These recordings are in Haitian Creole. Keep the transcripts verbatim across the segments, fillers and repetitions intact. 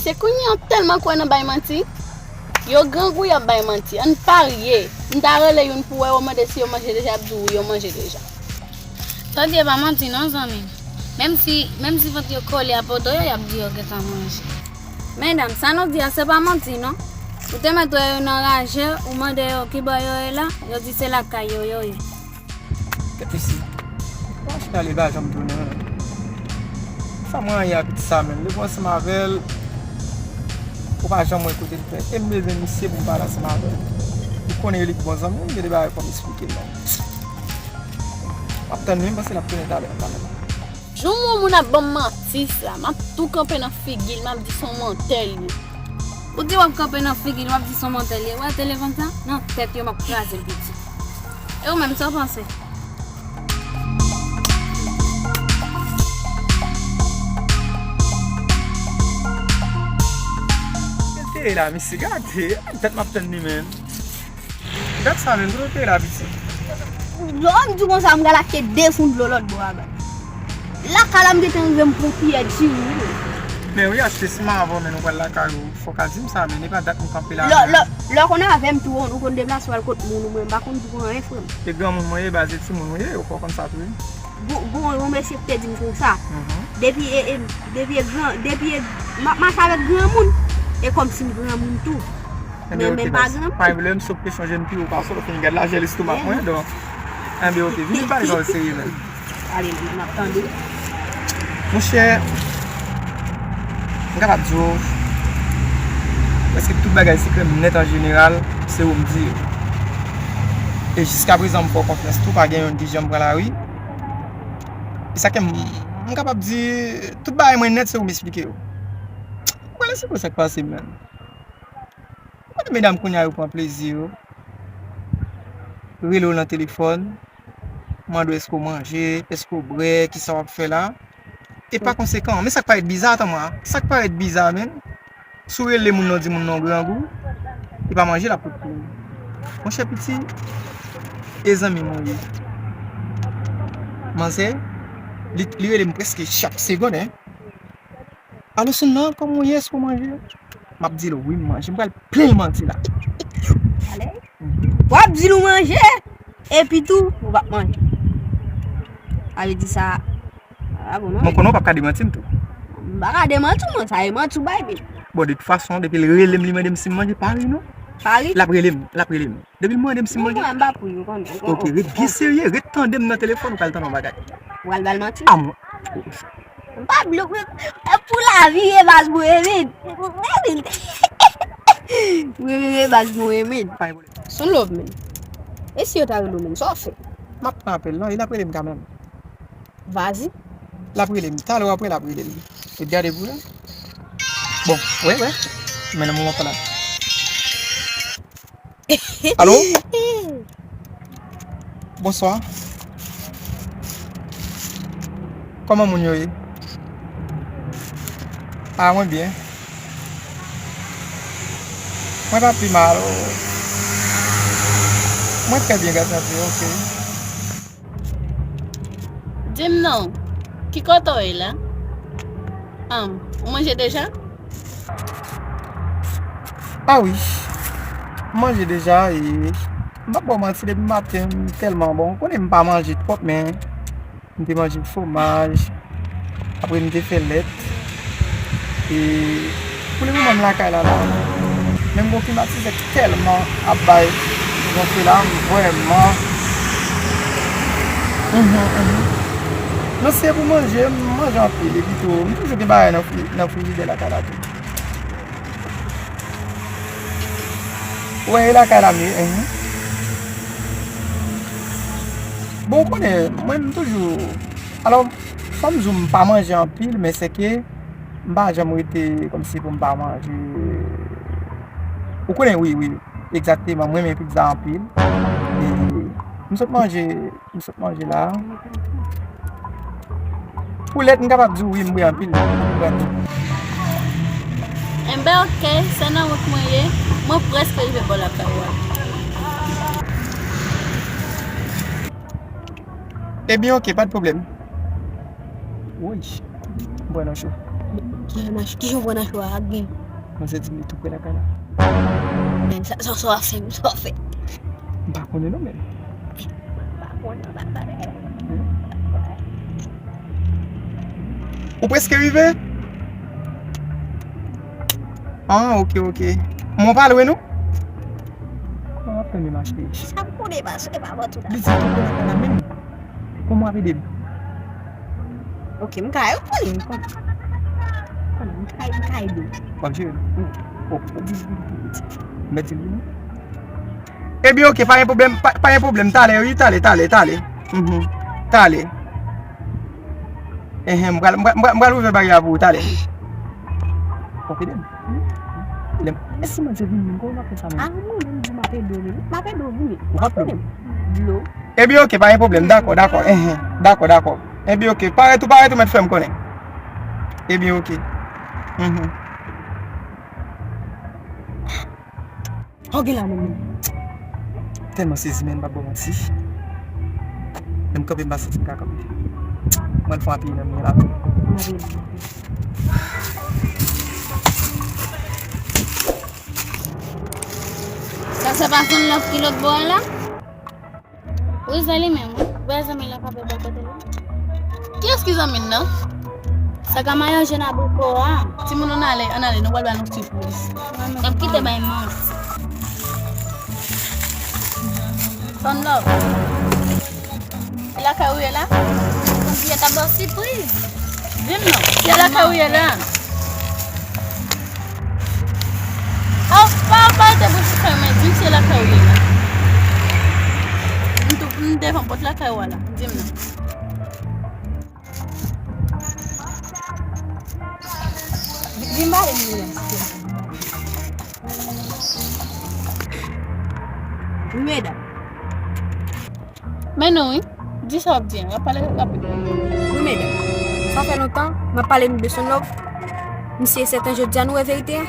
Te kounye a w tèlman kwè nan bay manti. Yo grangou, y ap bay manti. Ann parye. M ta rele youn pou wè yo mande si yo manje deja, y ap di w wi, yo manje deja. Sa w di a pa manti non, zanmi. Menm si, menm si vant yo kole a poto yo, y ap di yo gentan manje. Medam, sa nou di a se pa manti non. Ou te mèt wè yo nan raje, ou mande yo kibò yo ye la, yo di se lakay yo yo ye. Kèt isi. Machin ale pa janm tounen menm. Sa mwen ye a pitit sa menm. Depi w ansanm avè l, ou pa janm wè kote l fè. E m bezwen misye pou m pale ansanm avè l. Ou konnen li k bon zanmi m, gen de bagay fò m esplike l non. M ap tann li, m panse l ap tounen talè, m pa menm. Jou yon moun ap ban m manti sa, m ap tou kanpe nan figi l, m ap di se yon mantè l ye. Ou di w ap kanpe nan figi l, w ap di se yon mantè l ye. Ou wè telefòn sa? Nan tèt yo, m ap kraze l piti. E ou menm, sa w panse? Kote l te ye la, mesye? Gade, gade dat m ap tann li menm. Gad sa menm, kote w te ye la, pitit? Lè w di konsa, m pral achte de foun dlo lòt bò a bay. Lakay la, m gentan rive, m pran kiyè diri wi. Men wi, achte siman avan, men nou pral lakay ou. Fò w ka di m sa, men e pa dat m kanpe la. Lè, lè, lè w konn avè m tou, ou konn deplase w al kot moun ou, mwen m pa konn di w anyen, frè m. E granmoun mwen ye, baz, e timoun ou ye, ou fò w konn sa tou wi. Gon, gon yon mesye ki te di m konsa. Mhm. Depi e, e, depi e gran, depi e, m ap mache avèk granmoun, e kòmsi m granmoun tou. Enben, men, men pa granmoun. Pa gen pwoblèm, si w te chonje m pi wo pase w, fin gad lajè lestomak mwen, donk. Enben, oke, vin bay sa w serye menm. Ale, m ap tande. Monchè, m kapab di w, prèske tout bagay sekrè m nèt an jeneral, se ou m di yo. E jiskaprezan, m fè w konfyans tou, pa gen youn ki janm pran lari. E sa ke m, m kapab di, tout bagay mwen nèt, se ou m esplike yo. Ou konnen se pou sa k pase m menm. Ou konnen medam kounye a yo pran plezi yo. Rele w nan telefòn, mande w èske w manje, èske w bwè, kisa w ap fè la. E pa konsekan, men sa k parèt biza, tann mwen, sa k parèt biza, menm, si w rele moun nan, w di moun nan w grangou, e pa manje l ap pot pou ou. Monchè piti, e zanmi m ou ye. Manzè, li, li rele m prèske chak segonn, en. Alo, Soun nan, kòman w ye? Èske w manje? M ap di l, wi, m manje. M pral plen l manti la. Ale. W ap di l ou manje, epi tou, ou p ap manje. Sa vle di sa, a bon, non? Mwen konnen w p ap ka demanti m tou. M pa ka demanti w, mwen, sa e manti w bay, men. Bon, de tout fason, depi l rele m, li mande m si m manje, pa ri, non. Pa ri? L ap rele m, l ap rele m. Depi l mande m si m manje. Mwen, m pa pou yo, konnen. Oke, ret byen serye, ret tande m nan telefòn, ou pral tande yon bagay. Ou pral ba l manti? A mwen. M pa blo-, e pou lavi, e baz mwen, men. Men, men. Wi, wi, wi, baz mwen, men. Pa gen pwoblèm. Soun love, men. E si yo ta rele w, men, sa w ap fè? M ap pran apèl lan, e l ap rele m kanmenm. Vazi. L ap rele m. Talè w ap wè l ap rele m. E gade pou wè. Bon, wè, wè. Men nan moman pa la. Alo? Bonswa. Kòman moun yo ye? A, mwen byen. Mwen pa pi mal. Mwen trè byen, gras a Dye, oke. Di m non, ki kote w ye la? Ann, ou manje deja? A wi, m manje deja e m p ap ba w manti, depi maten m tèlman bon. Ou konnen m pa manje twòp, men m te manje fwomaj. Apre m te fè lèt. E pou lemoman m lakay la la. Men m gon klimatizè k tèlman ap bay gonfle la, m vrèman. Mhm, mhm. Non, se pou manje, m manje anpil, epi tou, m toujou gen bagay nan fri-, nan frijidè lakay la tou. Ou wè, e lakay la m ye, mhm. Bon, ou konnen, mwen, m toujou, alò, fò m di w, m pa manje anpil, men se ke m pa janm rete kòmsi pou m pa manje. Ou konnen, wi, wi, egzakteman, m renmen pizza anpil. E m sot manje, m sot manje la. Poulèt, m kapab di w, wi, m bwè anpil. M bwè anpil. Enben, oke, se nan wout mwen ye. Mwen prèske rive bò lakay ou a. Ebyen, oke, pa de pwoblèm. Woy, m pran nan cho. Kijan w pran nan cho a, ak gen? Manzè di m li tou pre lakay la. Men sa, sa, sa w ap fè, sa w ap fè. M pa konnen non, men. M pa konnen, m pa konnen. Ou prèske rive? Ah, ok, ok. Mwen pa lwen non. Mwen ap fè men mache. Sa pou konnen, paske pa bò tou la. Li di tou pre lakay la menm. Kòman w ap ede m? Ok, m ka reponn li, m konn. Konn, m ka, m ka ede w. W ap jere? Wi. Ok. Mèt di l wi non. Ebyen, ok, pa gen pwoblèm, pa, pa gen pwoblèm. Talè, wi, talè, talè, talè. Mhm. Talè. Enhen, m pral, m pral, m pral, m pral ouvè bagay la pou ou talè. W ap ede m? Lè m, e si manzè vin menm, kòman w ap fè sa menm? Ah, mwen menm, m ap ede w, m ap ede w vini. Ou p ap ede m? Dlo. Ebyen, ok, pa gen pwoblèm. Dakò, dakò. Enhen. Dakò, dakò. Ebyen, ok. Parèt ou, parèt ou, mèt fè m konnen. Ebyen, ok. Mhm. Sa w gen la menm menm? Tèlman sezi, men m p ap ba w manti. Lè m kanpe, m pa santi m ka kanpe. Mwen fè apiye nan mitan la. Sa se pa Sonn Love ki lòt bò a la? Wi, se li menm, wi. Ou wè zanmi l la kanpe bò kote l la? Kiyès ki zanmi l nan? Sa ka mayon jèn abriko a. Timoun, ann ale, ann ale, nou pral ba nou sipriz. N ap kite bay manti. Sonn Love. Se lakay ou ye la? Konbyen ta ba w sipriz? Di m non. Se lakay ou ye la? Oh, pa, pa rete bouch ou fèmen, di m se lakay ou ye la. M tou, m devan pòt lakay ou a la, di m non. Di m pale m ye la. Wi, medam. Men non wi, di sa w ap di an, w ap pale rapid. Wi, medam. Sa fè lontan, m ap pale nou de Sonn Love. Misye, sèten jodi a nou wè verite a.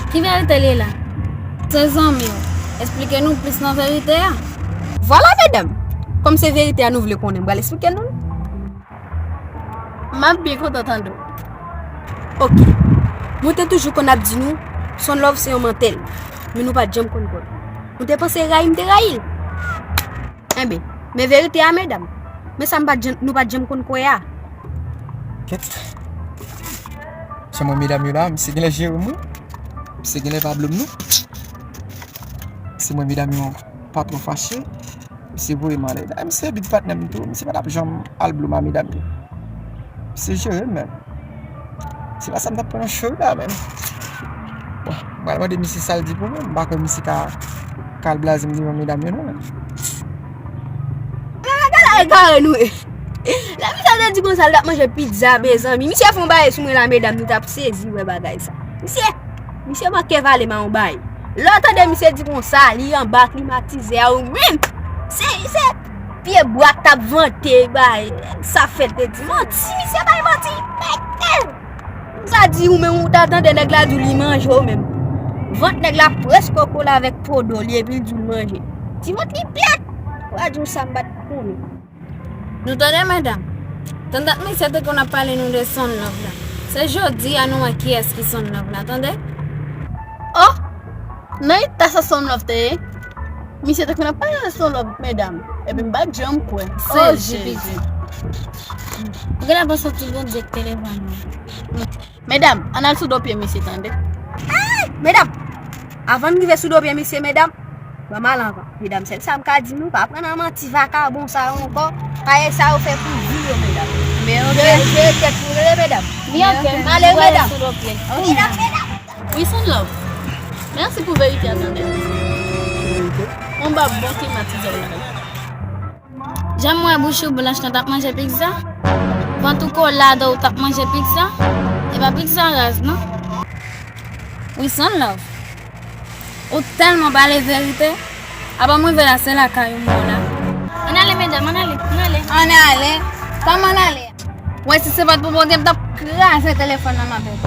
Ki verite li la? Se zanmi w. Esplike nou plis nan verite a. Vwala, medam. Kòm se verite a nou vle konnen, m pral esplike nou l. M ap byen kontan tande w. Ok. Nou te toujou konn ap di nou, Sonn Love se yon mantèl. Men nou pa t janm konn kò l. Nou te panse rayi m te rayi l. Enben, men verite a, medam. Men sa m pa t janm, nou pa t janm konn kwè a. Kèt. Se mwen medam yo la, misye genlè jere m wi. Misye genlè pa blo m non. Se mwen medam yo pa twò fache. Misye voye m anlè. Dayè misye big patnè m tou. Misye pa t ap janm al blo m a medam yo. Misye jere m menm. Se pa sa m t ap pran nan cho wi la menm. Bon, m pral mande misye sa l di pou mwen. M pa kwè misye ka, ka al blaze m devan medam yo non menm. Gade la egare nou ye. Lè misye te di konsa l t ap manje pizza, mezanmi. Misye fè yon bagay sou mwen la, medam, nou t ap sezi wè bagay sa. Misye, misye manke vale m a yon bagay. Lè w tande misye di konsa, li anba klimatizè a, ou menm. Se, se pye bwa k t ap vante, bay, sa fè l te di manti, misye bay manti. Mèt, eh! Sa di ou menm ou ta tande nèg la di w li manje w menm. Vant nèg la prèske kole avèk po do li epi l di w l manje. Ti vant li plat. Ou a di w sa m pa t konnen. Nou tande, medam? Tantant misye te konn ap pale nou de Sonn Love la. Se jodi a nou wè kiyès ki Sonn Love la, tande? Oh! Nan eta sa Sonn Love te ye? Misye te konn ap pale de Sonn Love, medam. Epi m pa t janm kwè. Oh, Jezi. Ou genlè panse tout Bondye k te leve nou. Medam, ann al sou do pye misye, tande. Ay! Medam! Avan n rive sou do pye misye, medam, ban m al anvan. Medam, sèl sa m ka di nou, pa pran nan manti vakabon sa yo ankò. Payè sa yo fè pou vi yo, medam. Men ok. Jere, jere tèt nou rele, medam. Men ok. Ale, medam. Sou do pye. Medam, medam. Wi, Sonn Love. Mèsi pou verite a, tande. Yon bab bon klimatizè w la. Jan m wè bouch ou blanch lè w t ap manje pizza? Vant ou kole lè w t ap manje pizza? E pa pizza raz, non. Wi, Sonn Love. Ou tèlman pale verite. Apa m rive la, se lakay ou m wè w la. Ann ale, medam, ann ale, ann ale. Ann ale? Kòman ann ale? Wè, si se pa t pou Bondye, m t ap kraze telefòn nan m avè w.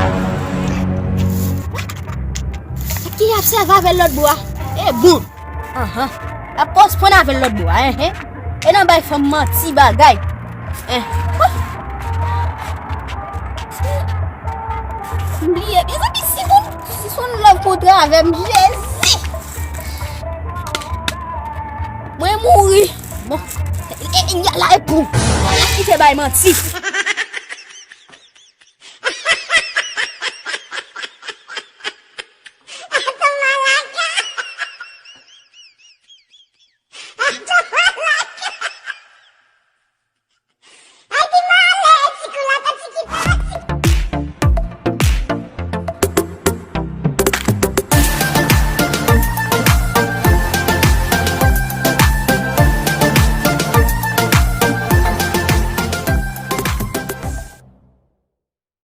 Ki ap sèvi avè l lòt bò a? E bon. Anhan. L ap koresponn avè l lòt bò a, enhen. E nan bay fanm manti bagay. En. M bliye. Mezanmi, si son, si son love kontre avè m, Jezi! Mwen mouri. Bon, e, e, y a la e pou. La kite bay manti.